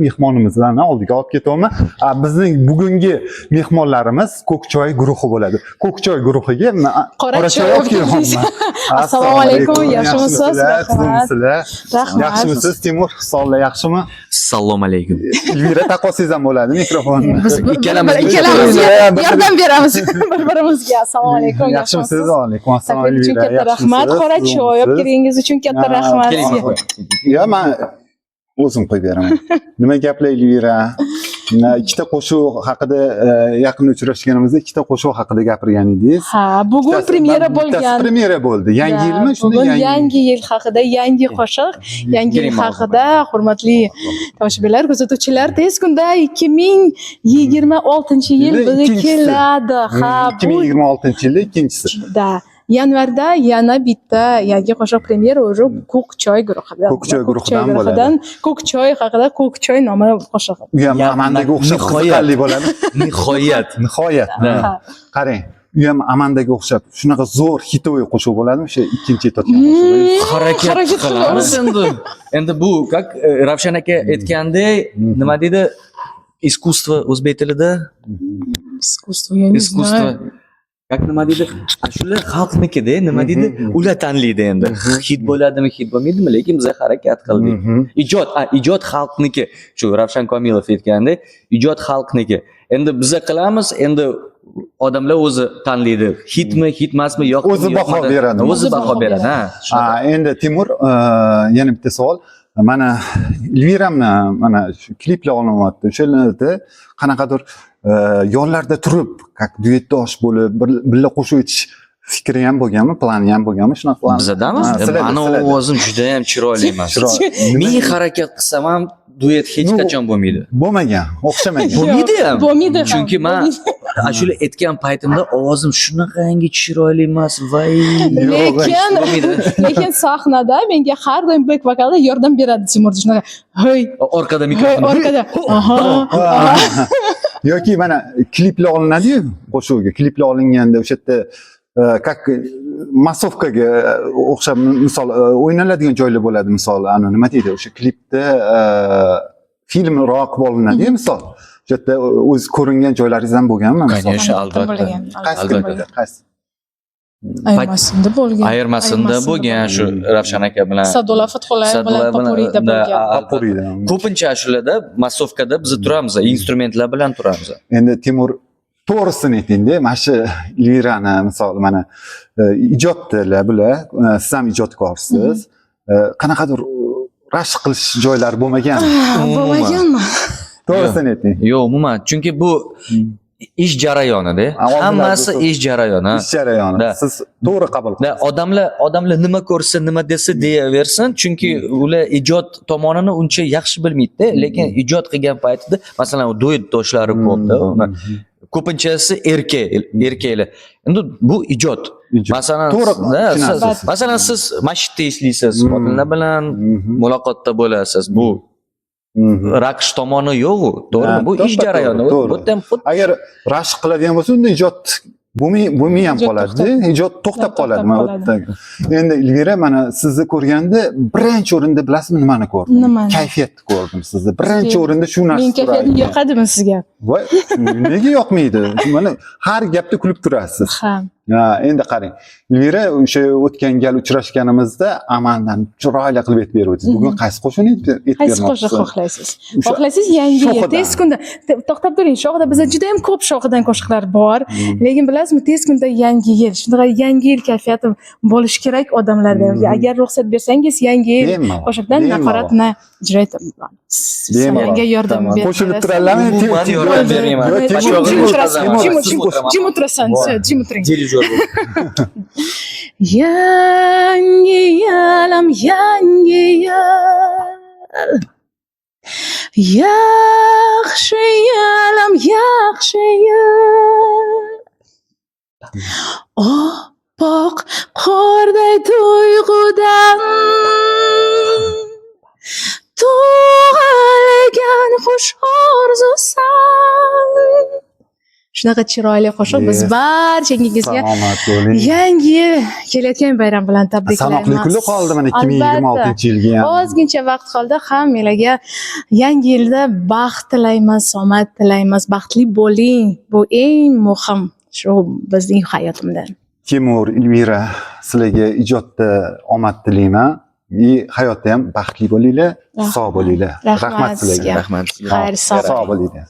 Mehmonimizni oldiga olib ketyapman. Bizning bugungi mehmonlarimiz Ko'kchoy guruhi bo'ladi. Ko'kchoy guruhiga Qora qora choy choy olib olib keldingiz. kelyapman. Assalomu alaykum, yaxshimisiz? Rahmat. Tuzukmisizlar? Rahmat. Yaxshimisiz, Timur? Sog'lar yaxshimi? Assalomu alaykum. Elvira taqqosangiz ham bo'ladi mikrofonni. Biz Ikkalamiz ikkalamiz bir- yordam beramiz bir-birimizga. Assalomu alaykum. Yaxshimisiz? Alaykum assalom, Taklif uchun Elvira. katta rahmat. Yaxshimisiz? Qora choy olib kelganingiz uchun katta rahmat. Keling. Yo, man o'zim qo'yib beraman. Nima gaplar, Elvira? Ikkita qo'shiq haqida yaqinda uchrashganimizda ikkita qo'shiq haqida gapirgan edingiz. Ha, bugun premyera Bittasi bo'lgan. Premyera bo'ldi. Yangi yilmi? Shunda Bugun yangi yil haqida yangi qo'shiq, yangi yil Keling, haqida, hurmatli tomoshabinlar, kuzatuvchilar, tez kunda 2026 yil Yili bizga ikkinchisi. keladi. Ha, bu 2026-yilda ikkinchisi. Да. Yanvarda yana bitta yangi qo'shiq premyera уже Ko'kchoy guruhidan. Ko'kchoy guruhidan bo'ladi. Ko'kchoy haqida, Ko'kchoy nomli qo'shig'i. U ham Amandaga o'xshab Nihoyat. qiziqarli bo'ladi. Nihoyat. Nihoyat. Да. Ha. Qarang, u ham Amandaga o'xshab shunaqa zo'r хитовый qo'shiq bo'ladimi? O'sha ikkinchi aytayotgan qo'shig'ingiz. Harakat Harakat qilamiz endi. Endi bu как Ravshan aka aytgandek, nima deydi? Искусство o'zbek tilida. Искусство, я не Искусство. знаю. Как, nima deydi? Ashula xalqnikida, nima deydi? Ular tanlaydi endi. Hit bo'ladimi, hit bo'lmaydimi, lekin biz harakat qildik. Ijod, ijod xalqniki. Shu Ravshan Komilov aytgandek, ijod xalqniki. Endi biza qilamiz, endi odamlar o'zi tanlaydi. Hitmi, hit emasmi, yo'qmi, O'zi baho yo'qmi? beradi. O'zi O'zi baho baho beradi, ha. Ha, endi Timur, yana bitta savol. Mana Elviramni mana shu kliplar olinyapti. O'shalarda qanaqadir yonlarda turib, как duetdosh bo'lib, birga qo'shiq aytish fikri ham bo'lganmi, plani ham bo'lganmi? Shunaqa plan. Bizadami? Ha, sizlarda, Mani sizlarda. ovozim juda ham chiroyli emas. Chiroyli. Ming harakat qilsam ham duet hech Ну, qachon bo'lmaydi. Bo'lmagan, o'xshamagan. Bo'lmaydi ham. Bo'lmaydi ham, Chunki man bo'lmaydi. Ashula aytgan paytimda ovozim shunaqangi chiroyli emas, voy. Lekin Bo'lmaydi. lekin sahnada menga har doim bek vokalda yordam beradi Timur, shunaqa hey Orqada hey mikrofon. Orqada, aha. Yoki mana kliplar olinadiyu qo'shig'iga, kliplar olinganda o'sha yerda как массовка ga o'xshab, misol, o'ynaladigan joylar bo'ladi, misol, ani nima deydi, o'sha klipda filmroq qilib olinadiyu, misol, o'sha yerda o'zi ko'ringan joylaringiz ham bo'lganmi, misol? Конечно, Albatta albatta. bo'lgan. Qaysi Albatta. klipda, qaysi? Ayirmasinda bo'lgan. Ayirmasinda bo'lgan, shu Ravshan aka bilan. Sadulla Fathullayev bilan Sadulla bilan, Popuriyda да, bo'lgan. albatta. Popuriyda. Ko'pincha ashulada массовка da biz turamiz, instrumentlar bilan turamiz. Endi, Timur, to'g'risini aytingda, mana shu Elvirani, misol, mana ijoddilar bular, siz ham ijodkorsiz. Qanaqadir rashk qilish joylari bo'lmagan? Bo'lmaganmi? To'g'risini ayting. Yo'q, umuman, chunki bu ish jarayonida. Oldinlar Hammasi ish jarayoni. Ish jarayoni. Да. Siz to'g'ri qabul Да, qilasiz. Odamlar nima ko'rsa, nima desa deyaversin, chunki ular ijod tomonini uncha yaxshi bilmaydida, lekin ijod qilgan paytida, masalan, duet doshlari ko'pda, ko'pinchasi erkaklar. Endi bu ijod. Ijod. Masalan, To'g'ri да, tushunasiz. masalan, siz masjidda ishlaysiz, xotinlar bilan muloqotda bo'lasiz. Bu raqs tomoni yo'q u, to'g'rimi? Ha, Bu ish to'ppa jarayoni. to'g'ri, Bu yerda ham xuddi Agar rashk qiladigan bo'lsa, unda ijod bo'lmay ham Ijod qoladi, ijod to'xtab To'xtab qoladi. Mana qoladi. bu yerda. Endi, Elvira, mana sizni ko'rganda birinchi o'rinda bilasizmi nimani ko'rdim? Nimani? Kayfiyatni ko'rdim sizni. Birinchi o'rinda shu narsa Mening kayfiyatim turardi. yoqadimi sizga? Voy, nega yoqmaydi? Mana har gapda kulib turasiz. Ha. Ha, endi qarang, Elvira, o'sha o'tgan gal uchrashganimizda Amandan chiroyli qilib aytib beruvdingiz. Bugun qaysi qo'shiqni aytib Qaysi qo'shiq bermoqchisiz? Xohlaysiz? O'sha Xohlaysiz yangi yil Shohidan. tez kunda to'xtab turing, Shohida bizda juda ham ko'p Shohidan qo'shiqlar bor. Lekin bilasizmi, tez kunda yangi yil, shunaqa yangi yil kayfiyati bo'lishi kerak odamlarda. Agar ruxsat bersangiz, yangi yil Bemalol, qo'shiqdan bemalol. naqoratni ijro etaman. Bemalol. Menga yordam Tamam. berasiz. Qo'shilib turadilarmi? Umuman yordam bermayman. Yo'q, Jim Timur, jim Timur, o'tirasan, Timur, jim siz jim o'tiraman. Jim o'tirasan, Bor. jim o'tiring. Dirijor bo'lib. Yangi yilim, yangi yil, yaxshi yilim, yaxshi yil, oppoq qorday tuyg'udan tug'ilgan xush orzusan. Shunaqa chiroyli qo'shiq. Biz barchangizga Salomat bo'ling. Yangi yil kelayotgan bayram bilan tabriklaymiz. Sanoqli kunlar qoldi mana 2026-yilga ham. Ozgincha vaqt qoldi. Hammanglarga yangi yilda baxt tilaymiz, omad tilaymiz. Baxtli bo'ling. Bu eng muhim shu bizning hayotimda. Timur, Elvira, sizlarga ijodda omad tilayman. И hayotda ham baxtli bo'linglar, sog' bo'linglar. Rahmat Rahmat sizlarga. sizga. Rahmat. Xayr, sog' Sog' bo'linglar.